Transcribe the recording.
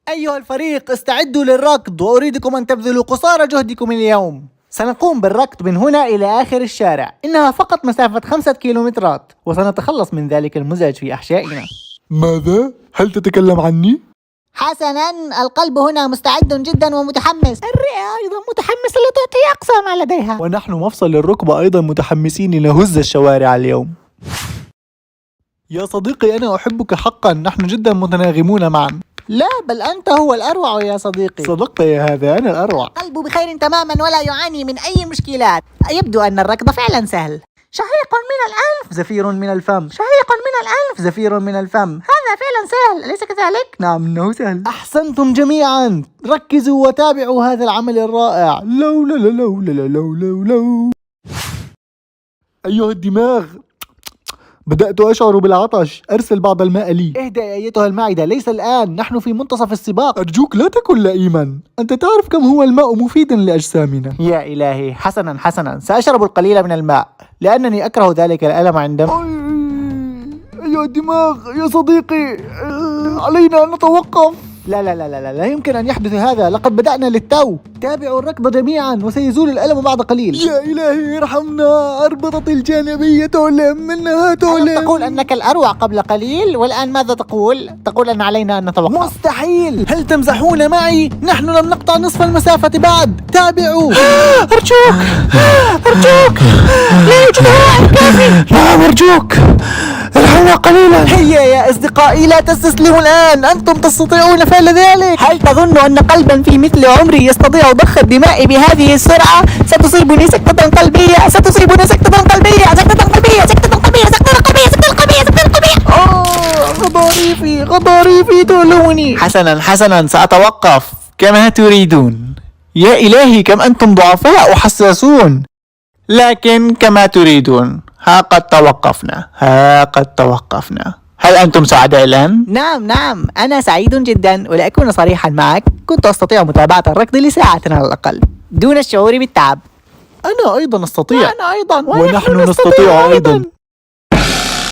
أيها الفريق، استعدوا للركض، وأريدكم أن تبذلوا قصارى جهدكم اليوم. سنقوم بالركض من هنا إلى آخر الشارع، إنها فقط مسافة 5 كيلومترات، وسنتخلص من ذلك المزعج في أحشائنا. ماذا؟ هل تتكلم عني؟ حسناً، القلب هنا مستعد جدا ومتحمس. الرئة أيضا متحمسة لتعطي أقصى ما لديها، ونحن مفصل الركبة أيضا متحمسين لنهز الشوارع اليوم. يا صديقي، أنا أحبك حقا، نحن جدا متناغمون معا. لا بل أنت هو الأروع يا صديقي. صدقت يا هذا، أنا الأروع. القلب بخير تماما ولا يعاني من أي مشكلات. يبدو أن الركض فعلا سهل. شهيق من الأنف، زفير من الفم. شهيق من الأنف، زفير من الفم. هذا فعلا سهل، أليس كذلك؟ نعم، إنه سهل. أحسنتم جميعا، ركزوا وتابعوا هذا العمل الرائع. لو لا لا لو لا لا لو لو لو. أيها الدماغ، بدأت أشعر بالعطش، أرسل بعض الماء لي. اهدأ أيتها المعدة، ليس الآن، نحن في منتصف السباق. أرجوك لا تكن لئيما، أنت تعرف كم هو الماء مفيد لأجسامنا. يا إلهي، حسنا حسنا، سأشرب القليل من الماء لأنني أكره ذلك الألم عندما أيها الدماغ يا صديقي، علينا أن نتوقف. لا لا لا لا لا يمكن أن يحدث هذا، لقد بدأنا للتو. تابعوا الركض جميعا وسيزول الألم بعد قليل. يا إلهي ارحمنا، أربطت الجانبية تؤلم، إنها تؤلم. تقول أنك الأروع قبل قليل، والآن ماذا تقول؟ تقول أن علينا أن نتوقف. مستحيل، هل تمزحون معي؟ نحن لم نقطع نصف المسافة بعد. تابعوا. أرجوك أرجوك، لا يوجد هواء كافي. نعم أرجوك، ارحمنا قليلا. هيا يا أصدقائي، لا تستسلموا الآن، أنتم تستطيعون فعل ذلك. هل تظن أن قلبا في مثل عمري يستطيع ضخ الدماء بهذه السرعة؟ ستصيبني سكتة قلبية، ستصيبني سكتة قلبية، سكتة قلبية، سكتة قلبية، سكتة قلبية، سكتة قلبية، سكتة قلبية. غضاريفي غضاريفي تؤلمني. حسنا حسنا، سأتوقف كما تريدون. يا إلهي كم أنتم ضعفاء وحساسون، لكن كما تريدون. ها قد توقفنا، ها قد توقفنا. هل أنتم سعداء الآن؟ نعم، أنا سعيد جدا، ولأكون صريحا معك كنت أستطيع متابعة الركض لساعة على الأقل دون الشعور بالتعب. أنا أيضا أستطيع، أنا أيضا، ونحن نستطيع أيضا.